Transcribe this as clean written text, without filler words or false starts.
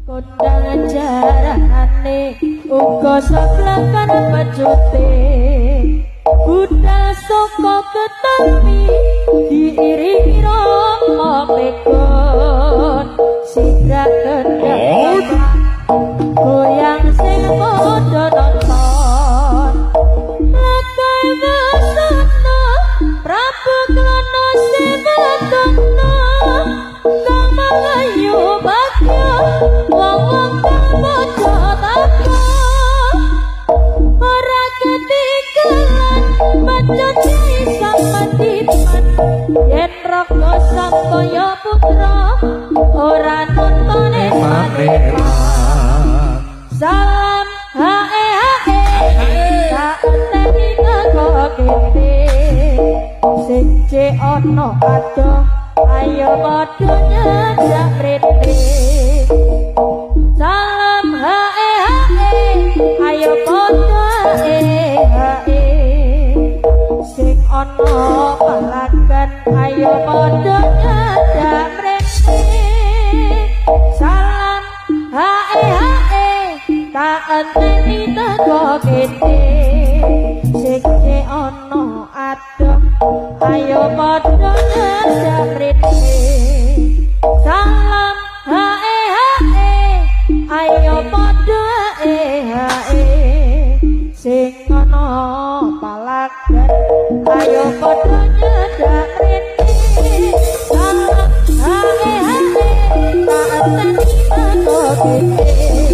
Kondang jarane uga seblakan pecute. Budal saka Ketami diiringi Rama Pegon. Sidrak kendang goyang sing padha nonton. Lakai wasana Prabu Klono Sewatana kang mangayu bagya wong-wong kang padha tapa. Ora ketikelan bacot samadipan yen raga sangkaya putra ora nuntune Eman-eman. Salam hae hae tak enteni teko kene. Sing cek ana adoh ayo padha nyedak mrene. Salam hae hae ayo padha hae hae. Sing ana palagan ayo padha nyedak mrene. Salam hae hae tak enteni teko kene. Sing cek ana adoh ayo padha nyedak mrene. Salam hae hae ayo padha hae hae. Sing ana palagan ayo padha nyedak mrene. Salam hae hae tak enteni teko kene.